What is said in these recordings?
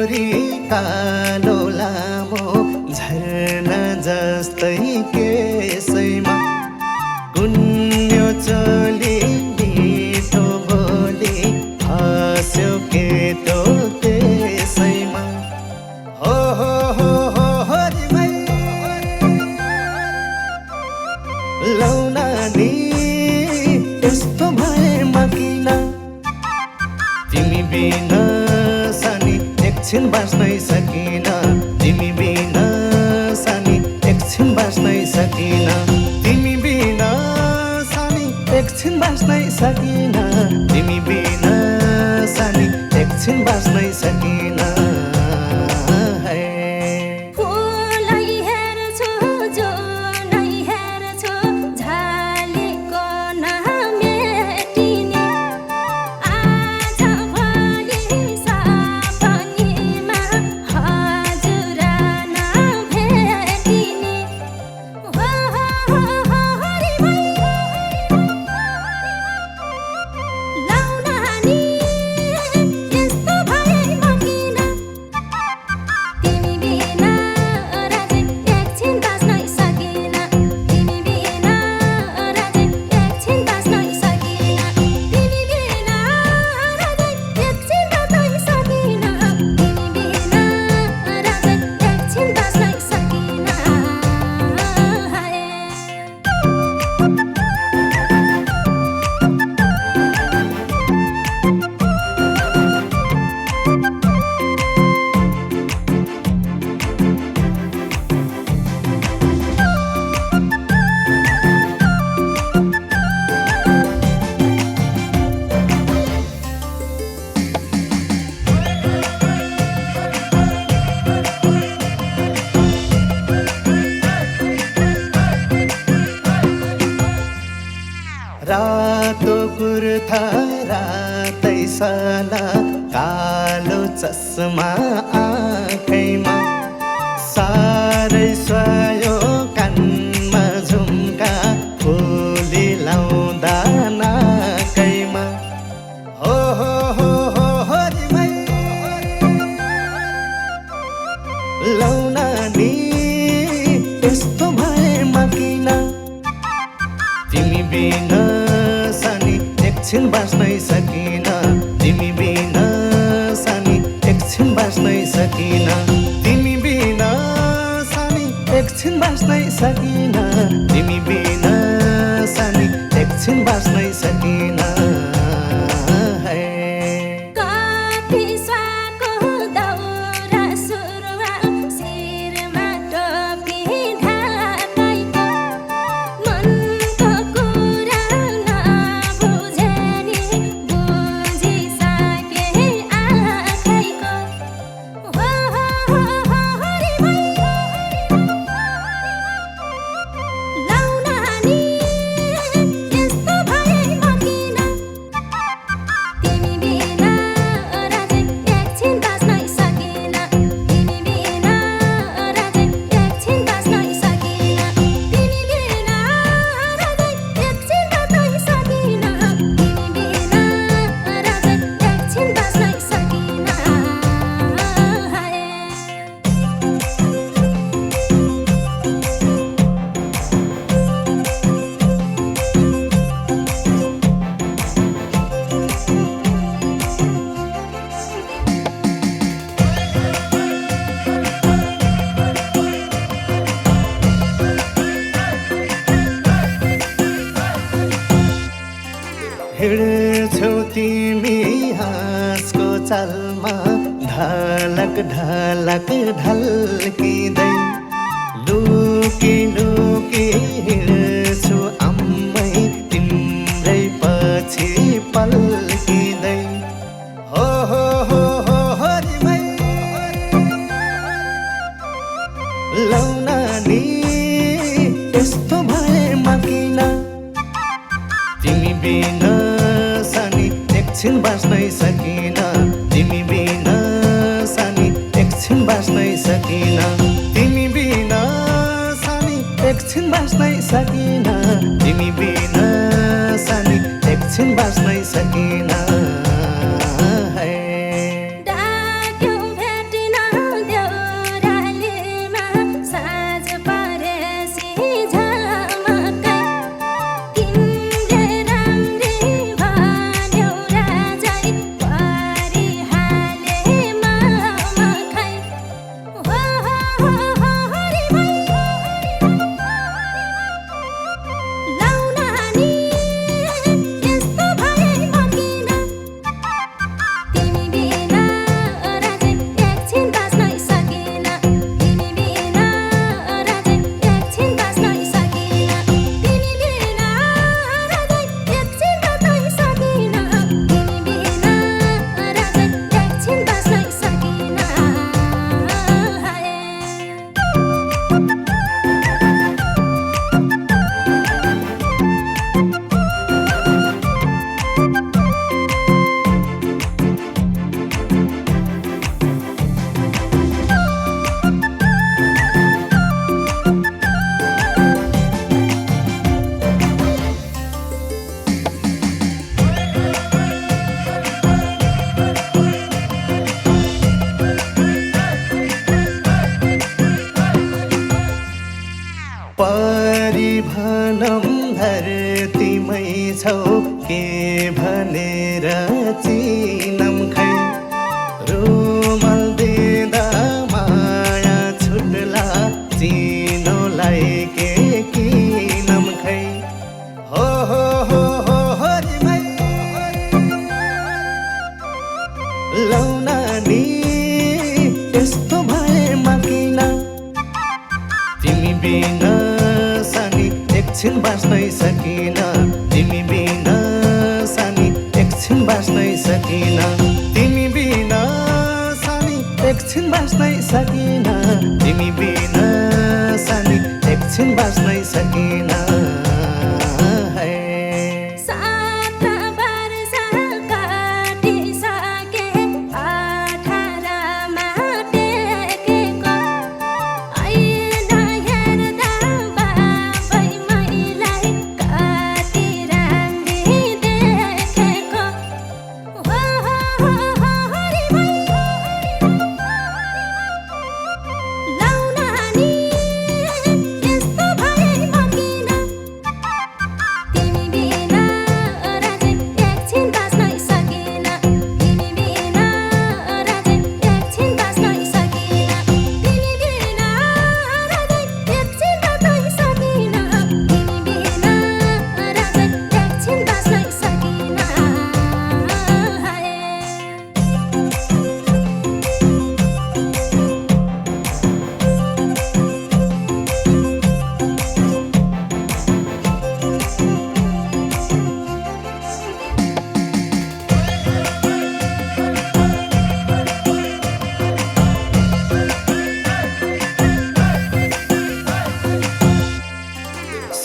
छोरी कालो लामो झरना जस्तै केसैमा गुन्यो चोली मिठो बोली हाँस्यो केटो त्यसैमा हो रिमै लौनानी यस्तो भएमा किन तिमी बिना सानी एकछिन बाँच्नै सकिन तिमी बिना सानी एकछिन बाँच्नै सकिन तिमी बिना सानी एकछिन बाँच्नै सकिन तिमी बिना सानी एकछिन बाँच्नै सकिन रातो कुर्ता रातै साला कालो चस्मा आँखैमा सारै स्वायो कानमा झुम्का फुली लाउँदा नाकैमा हो रिमै लौनानी यस्तो भएमा किन तिमी बिना सानी एकछिन बाँच्नै सकिन तिमी बिना सानी एकछिन बाँच्नै सकिन तिमी बिना सानी एकछिन बाँच्नै सकिन तिमी बिना सानी एकछिन बाँच्नै सकिन हिँड्छौ तिमी हाँसको चालमा ढलक ढलक ढल्किँदै लुकी लुकी हिँड्छु अम्मै तिम्रै पछि पल्किँदै हो रिमै लौनानी यस्तो भएमा किन तिमी बिना सानी एकछिन बाँच्नै सकिन तिमी बिना सानी एकछिन बाँच्नै सकिन तिमी बिना सानी एकछिन बाँच्नै सकिन तिमी बिना सानी एकछिन बाँच्नै सकिन डाक्यौ भेटी लिएर चिनम खै रुमल दिँदा माया छुट्ला चिनोलाई के किनम खै हो रिमै लौ नानी यस्तो भएमा किन तिमी बिना सानी एकछिन बाँच्नै सकिन तिमी बिना सानी एकछिन बाँच्नै सकिन तिमी बिना सानी एकछिन बाँच्नै सकिन तिमी बिना सानी एकछिन बाँच्नै सकिन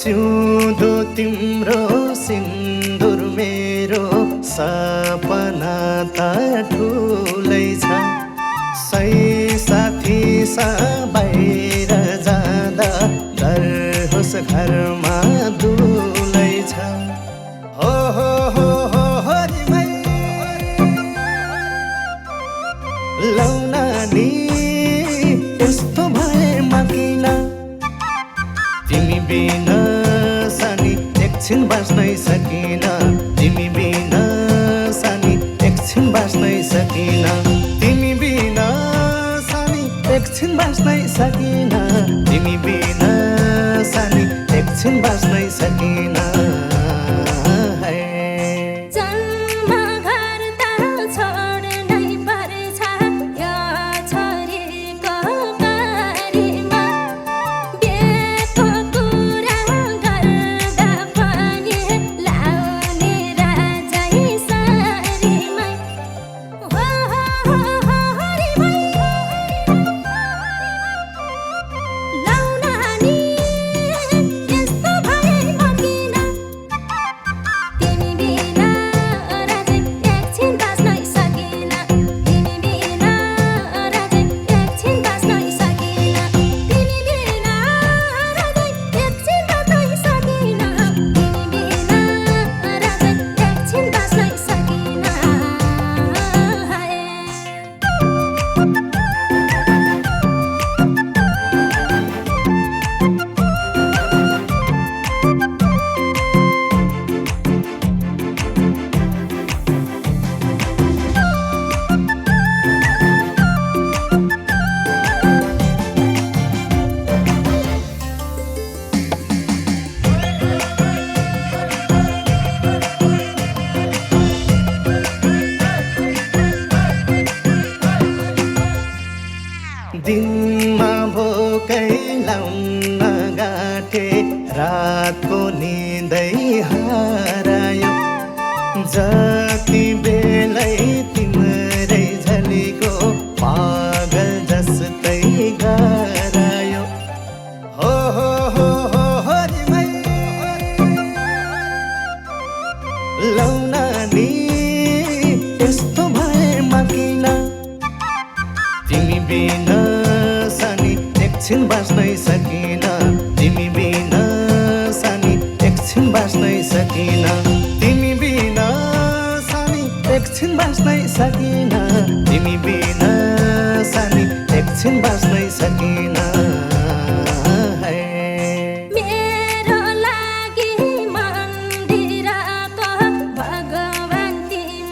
सिउँदो तिम्रो सिन्दुर मेरो सपना त ठुलै छ सही साथी बाहिर जाँदा डर होस् घरमा दुलै छ हो रिमै लौ नानी यस्तो भएमा किन तिमी बिना सानी एकछिन बाँच्नै सकिन तिमी बिना सानी एकछिन बाँच्नै सकिन तिमी बिना सानी एकछिन बाँच्नै सकिन तिमी बिना सानी एकछिन बाँच्नै सकिन दिनमा भोकै लाउन गाँठे रातको निदै हरायो जति बेलै तिम्रै झलीको पागल जस्तै गरायो हो रिमै लौ नानी यस्तो भएमा किन तिमी बिना सानी एकछिन बाँच्नै सकिन तिमी बिना सानी एकछिन बाँच्नै सकिन तिमी बिना सानी एकछिन बाँच्नै सकिन तिमी बिना सानी एकछिन बाँच्नै सकिन मेरो लागि मन्दिरको भगवान तिमी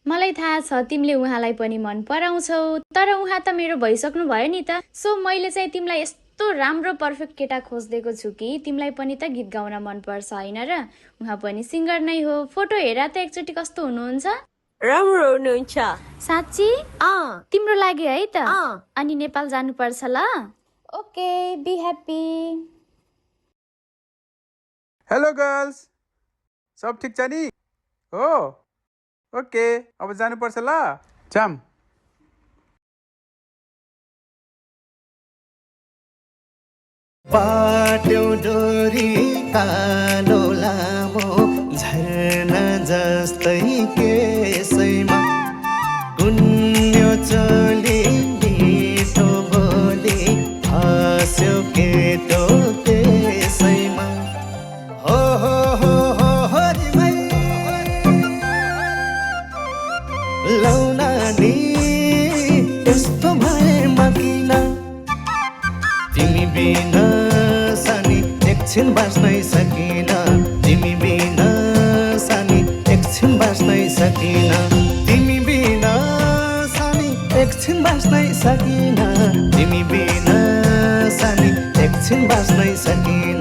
मलाई थाहा छ तिमीले उहाँलाई पनि मन पराउँछौ, तर उहाँ त मेरो भइसक्नु भयो नि त। सो मैले चाहिँ तिमीलाई यस्तो राम्रो पर्फेक्ट केटा खोजिदिएको छु कि तिमीलाई पनि त गीत गाउन मनपर्छ होइन र? उहाँ पनि सिङ्गर नै हो। फोटो हेर त एकचोटि कस्तो हुनुहुन्छ। राम्रो हुनुहुन्छ। साँच्ची? तिम्रो लागि है त? अनि नेपाल जानुपर्छ ल। Okay, be happy. Hello girls, सब ठिक छ नि? हो, ओके, अब जानुपर्छ ल। जाम। पाट्यो डोरी कालो लामो झरना जस्तै केसैमा गुन्यो चली मिठो बोली हाँस्यो केटो त्यसैमा हो रिमै लौना नि यस्तो भएमा किन तिमी बिना सानी एकछिन बाँच्नै सकिन तिमी बिना सानी एकछिन बाँच्नै सकिन तिमी बिना सानी एकछिन बाँच्नै सकिन तिमी बिना सानी एकछिन बाँच्नै सकिन